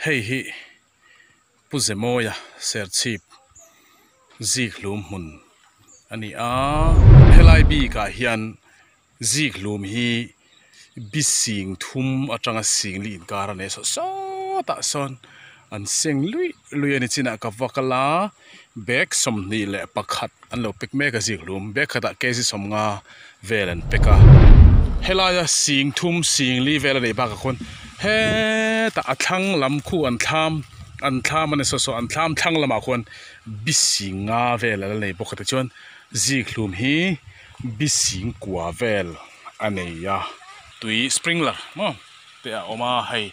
Hei hi Pu Zemawia Serchhip Zikhlum hmun a ni a. Helai bikah hian Zikhlum hi bi sing thum atanga sing li inkar a nei a, saw sawtah sawn an seng luih luih a ni chinah ka va kal a, bag 21 an lo pack mek a zikhlum bag khatah kg 50 vel an pack a, helaia sing thum sing li vel a neih bakah khawn hetah a thlang lam khu an thlam an thlam a ni saw saw an thlam thlang lamah khuan bi sing nga vel a la nei bawk a tichuan zikhlum hi. Bi sing kua vel a nei a, tui sprinkler maw te a awm a, hei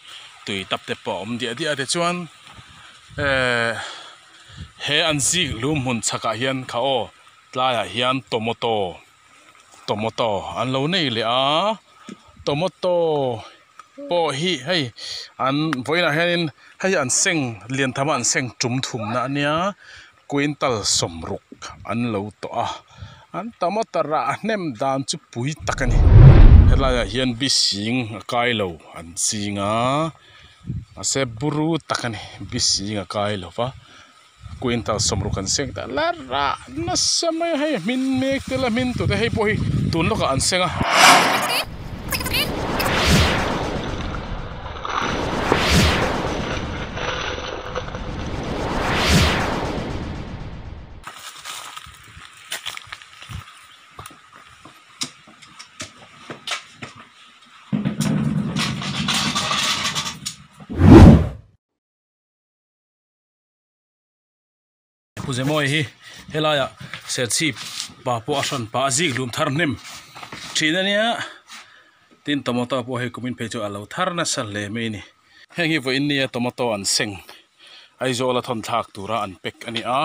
tui tap te pawh a awm diah diah a tichuan ehh he an zik lum hmun chhakah hian kha aw tlaiah hian tomato tomato an lo nei leh a tomato pawh hi hei an vawiinah hianin hei an seng lian tham a an seng tum thumna a nia. Quintal 60 an lo tawh a, an tomato rah hnem dan chu pui tak a ni. Helaiah hian bising a kai lo an ching a, mahse buru tak a ni, bising a kai lo va, quintal 60 an seng ta la rah nasa mai a, hei hmin mek te la hmin tute hei pawh hi tun lawkah an seng a. Pu Zemawi hi helaiah Serchhip pa pawh a hran pah a zik lum thar hnem thin a nia tin tomato pawh hei kumin phei chu a lo thar nasa hle mai a ni. Heng hi vawiin nia tomato an seng Aizawl a thawn thlak tura an pack a ni a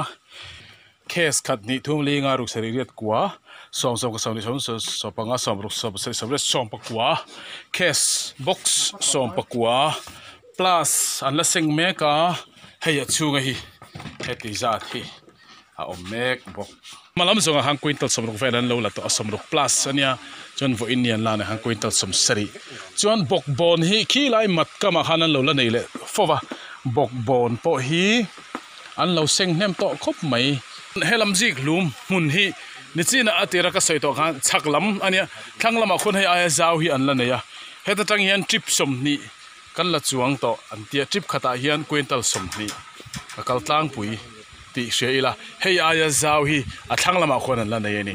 case khat hnih thum li nga ruk sarih riat kua sawm sawm ka sawm leh sawm sawm panga sawm ruk sawm pasarih sawm riat sawm pakua case box sawm pakua plus an la seng mek a hei a chhunga hi heti zat hi a awm mek bawk. Hma lam zawngah khan quintal 60 vel an lo la tawh a 60 plus a nia chuan vawiin ni an la nei khan quintal 70 chuan bawkbawn hi khilai mat kamah khan an lo la nei leh fo va bawkbawn pawh hi an lo seng hnem tawh khawp mai. Helam zik hlum hmun hi nichinah a tira ka sawi tawh khan chhak lam a nia thlang lamah khawn hei aia zau hi an la nei a heta tang hian trip 20 kan la chuang tawh an tia trip khatah hian quintal 20 a kal tlangpui. Tih hria ila, hei aia zau hi a thlang lamah khuan an la nei a ni.